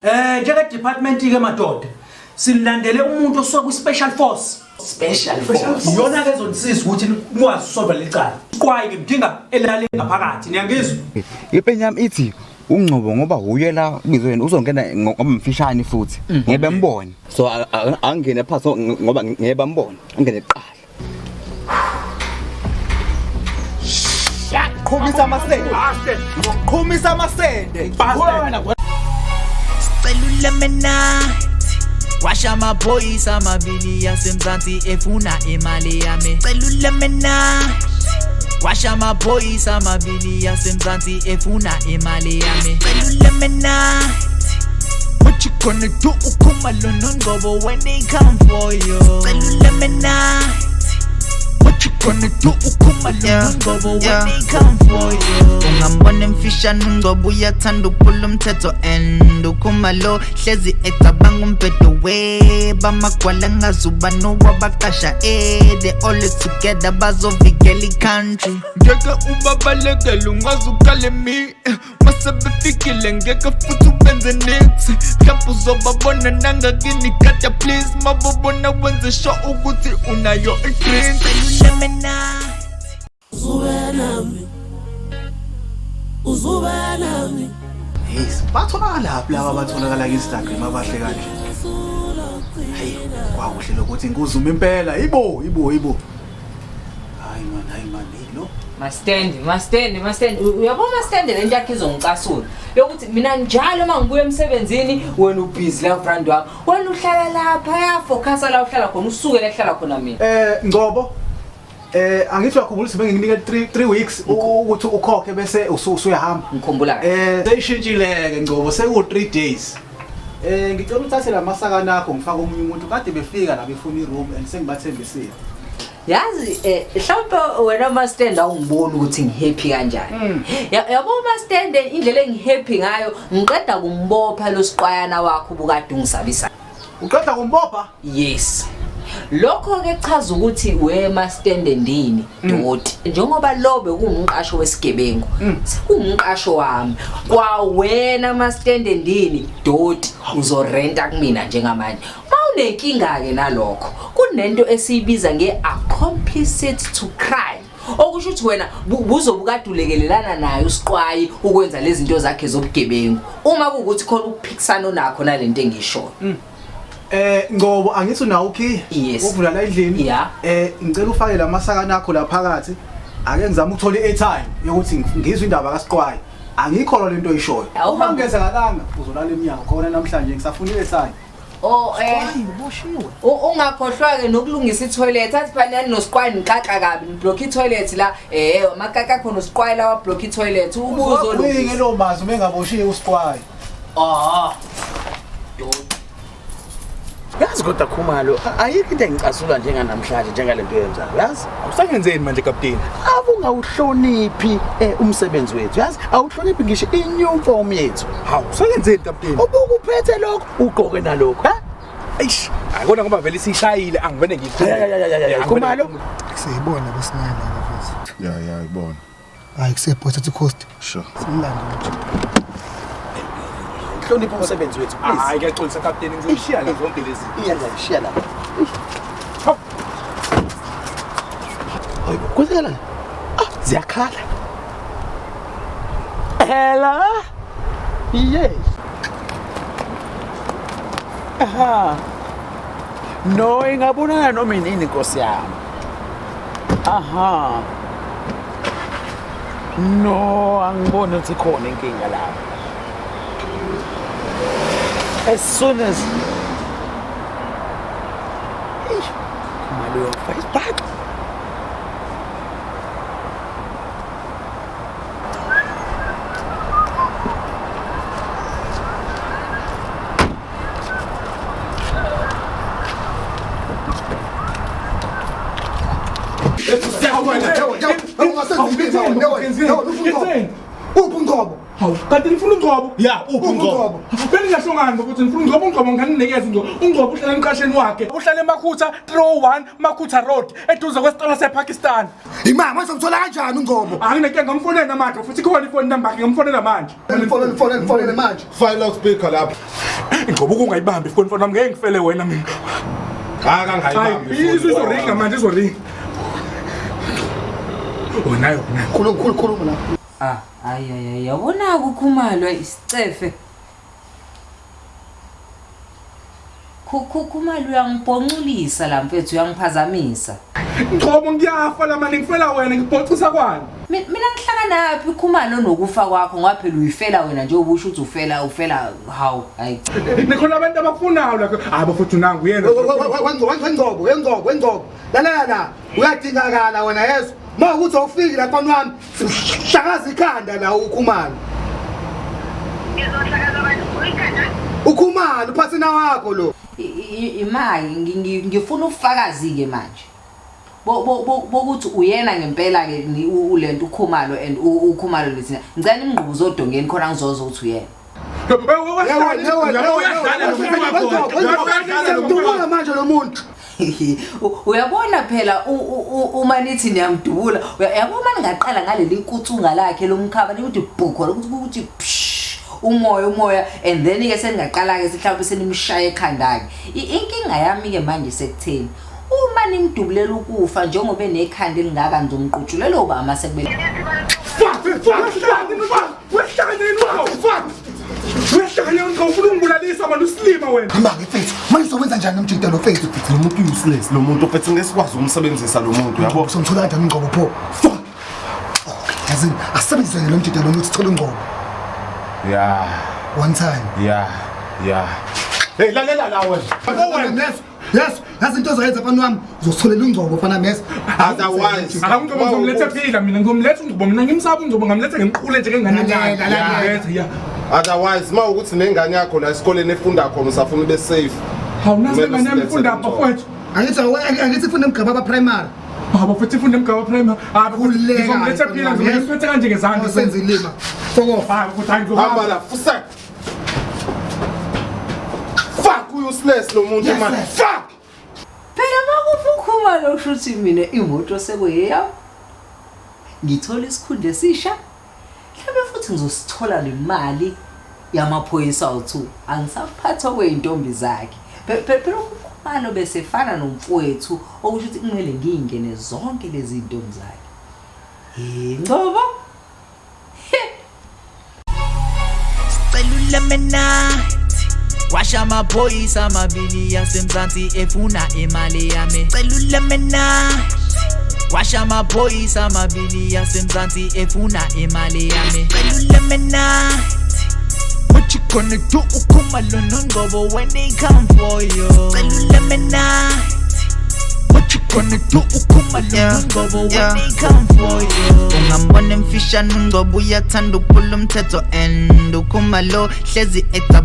Njenge department ke madoda silandele umuntu osuka kwi special force. Special force. Iyona ke ezonisiza ukuthi nikwazi usolve lecala. Qwayi ke mdinga elale ngaphakathi niyangizwa? Ipeni yami ithi uNgcobo ngoba uye la ubizwe yena uzongena ngoba mfishane futhi ngeke bambone. So angene phansi ngoba ngeke bambone. Angene kuqala. Qhumisa amasende. Qhumisa amasende. Sicela uLemonade Washa amaphoyisa amabili yasemzansi efuna imali yami. Cela uLemonade Washa amaphoyisa amabili yasemzansi efuna imali yami. Cela uLemonade What you gonna do ukhumalo noNgcobo when they come for you? Cela uLemonade What you gonna do ukhumalo noNgcobo when they come for you? Ungambona emfishane uNgcobo uyathanda ukuphula umthetho and ukhumalo hlezi ecabanga umbhedo we bamagwala ngazuba nowabaqasha they always together bazovikela i-country. Ngeke ubabalekele ungaze ukhale mi mase befikile ngeke futhi ubenze nix mhlawumbe uzobabona nangakini kata please mabobona wenze sure ukuthi unayo i-drink. Cela uLemonade Uzuba nami. Uzuba nami. Hey, batholakala laba abatholakala ku-Instagram abahle kanje. Hey, kwakuhle lokuthi nguzuma impela. Ibo, ibo, ibo. Hayi man, hayi man, hey lo. Mastendi, mastendi, mastendi. Uyabona mastendi lento yakhe izongicasula. Yokuthi mina njalo uma ngibuya emsebenzini wena ubhizi la friend wami. Wena uhlala lapha ya focus la uhlala khona usuke la kuhlala khona mina. Ngcobo. Angithi uyakhumbula ukuthi bengikunike 3 weeks ukuthi ukhokhe bese usuyahamba. Ngikhumbula kahle. Seyishintshile ke Ngcobo, seku 3 days. Ngicela uthathe lamasakana akho ngifake omunye umuntu kade befika la befuna iroom and sengibathembisile. Yazi mhlawumbe wena mastand awungiboni ukuthi ngihappy kanjani. Yabo mastand indlela engihappy ngayo ngiqeda kumbopha lo siqwayana wakho ubukade ungisabisa. Uqeda kumbopha? Yes. Lokho ke chaza ukuthi we mastand ndini doti. Njengoba lo bekungumqasho wesigebengu. Sekungumqasho wami. Kwa wena mastand ndini doti uzorenta kumina njengamanje. Mawunenkinga ke nalokho kunento esiyibiza nge-accomplice to crime. Okusho ukuthi wena buzobukadulekelelana naye usiqwayi ukwenza lezi zinto zakhe zobugebengu. Uma kuwukuthi khona ukuphikisana onakho nalento engishoyo. Ngcobo angithi unawo ukey Yes. ukuvula la endlini. Yeah. Ngicela ufake lamasakana akho la phakathi. Ake ngizame ukuthola i-airtime yokuthi ngizwe indaba kaSiqwayi. Angikholwa lento oyishoyo. Awu, Uma kungenzekalanga uzolala eminyango khona namhlanje ngisafuna i-airtime. Oh Siqwayi uboshiwe. Ungakhohlwa ke nokulungisa i-toilet. Athi phana nosiqwayi niqaqa kabi niblock i-toilet la. Amakaka khona usiqwayi la wa block i-toilet. Ubuzo Uzogwinge lo mazi uma engaboshiwe uSiqwayi. Yazi kodwa Khumalo, ayikho into engicasula njenganamhlanje njengalento yenzayo. Yazi? Awusangenzeni manje kapteni? Awungawuhloniphi umsebenzi wethu. Yazi? Awuhloniphi ngisho iuniform yethu. Hawu, usangenzeni kapteni? Ubukuphethe lokho, ugqoke nalokho, ha? Eish, akona ngoba vele sishayile angivene ngikhulume. Ay, ay, ay, ay, ay, Khumalo. Siyibona besinayo la mfethu. Ya, ya, ibona. Hayi kusebhosa athi cost. Sure. Simlande nje. Hlonipha umsebenzi wethu, please. Hayi ngiyaxolisa kapteni, ngizoshiya la zonke lezi. Iya la, shiya la. Hayi, kwenzakalani? Ah, ziyakhala. Hello? Yes. Aha. No, ingabonana noma inini Nkosi yami. Aha. No, angiboni ukuthi khona inkinga lapha. As soon as Eish, Khumalo uyofa isibhaxu. Uphi uNgcobo? Hawu, kanti nifuna uNgcobo? Ya, uphi Uphi uNgcobo? uNgcobo? Vele Ningasho ngani bafethu nifuna uNgcobo uNgcobo nganinikeza uNgcobo. UNgcobo uhlala emqasheni wakhe. Uhlala eMakhutha 301 Makhutha Road eduze kwesitolo sePakistan. Imama uzomthola kanjani uNgcobo? Anginenkinga ngamfonela manje futhi ikhona ifoni number yakhe ngamfonela manje. Mfonele mfonele mfonele manje. File loudspeaker lapho. Ngcobo ukungayibambi ifoni mfana wami ngeke ngifele wena mina. Akangayibambi. Hayi izoringa manje izoringa. Unayo nayo. Khuluma khuluma khuluma la. Ah, hayi hayi yabona kukhumalo isicefe. Khumalo uyangibhonculisa la mfethu uyangiphazamisa. Ngcobo ngiyafa la mani ngifela wena ngibhocisa kwani? Mina ngihlanganaphi Khumalo nokufa kwakho ngoba phela uyifela wena nje ubusho ukuthi ufela ufela hawu hayi. Nikhona abantu abakufunayo la. Hayi bafethu nangu yena. Wengcobo wengcobo wengcobo. Lalela la uyadingakala wena yezwa. Uma ukuthi awufiki la mfana wami sihlakaza ikhanda la uKhumalo. Ukhumalo uphathina wakho lo. Imali ngifuna ubufakazi ke manje. Bokuthi uyena ngempela ke ulento uKhumalo and uKhumalo lethina. Ngicela nimngqubuzo odongeni khona ngizozwa ukuthi uyena. Siyamdubula manje lo muntu. Uyabona phela uma nithi niyamdubula, uyabona uma ningaqala ngaleli kutsunga lakhe lomkhaba nikuthi bhukho ukuthi umoya umoya and then ke seningaqala ke mhlawumbe senimshaya ekhanda ke. Inkinga yami ke manje sekutheni uma nimdubulela ukufa njengoba enekhanda elingaka ngizomqutshulela uba masekubele. Fuck fuck fuck. Wehlakanyeni fuck. Wehlakanyeni ufuna ungibulalisa manje usilima wena. Hamba ke mfethu. Manje sokwenza njani nomjita lo mfethu? Lo muntu useless lo muntu mfethu ngeke sikwazi ukumsebenzisa lo muntu yabo. Somthola kanjani uNgcobo pho? Fuck. Yazini asebenzise lo mjita lo ukuthi sithole uNgcobo. Yeah. One time. Yeah. Yeah. Hey lalela la wena. Yes. Yes, yazi into ozoyenza mfana wami uzositholela uNgcobo mfana mesi. Otherwise Akungcobo ngizomletha phila mina ngizomletha uNgcobo mina ngimsaba uNgcobo ngamletha ngimqule nje ngengane Lalela, yeah. Otherwise mawukuthi nengane yakho la esikoleni efunda khona usafuna ube safe. Hawu nasi ngane yami ifunda apha mfowethu. Angithi angithi ifunda emgaba primary. Baba futhi ifunda emgaba primary. Hayi Khululeka, ngizomletha phila ngizomletha kanje ngezandla. Senza ilima. Fokof. Hayi futhi hayi ngizohamba. Hamba la fusek. Fuck useless lo muntu man. Fuck. Phela makufa uKhumalo kusho ukuthi mina imoto sekuyeyami. Ngithola isikhundla esisha. Mhlawumbe futhi ngizosithola le mali yamaphoyisa awu2. Angisaphathwa kweyintombi zakhe. Phela uKhumalo besefana nomfowethu okusho ukuthi kumele ngiyingene zonke lezi zintombi zakhe. Hey Ngcobo. Sicela uLemonade Washa amaphoyisa amabili yasemzansi efuna imali yami. Cela uLemonade Washa amaphoyisa amabili yasemzansi efuna imali yami. Cela uLemonade What you gonna do uKhumalo noNgcobo when they come for you? Cela uLemonade What you gonna do uKhumalo noNgcobo when they come for you? Ungambona emfishane uNgcobo uyathanda ukuphula umthetho and uKhumalo hlezi ecabanga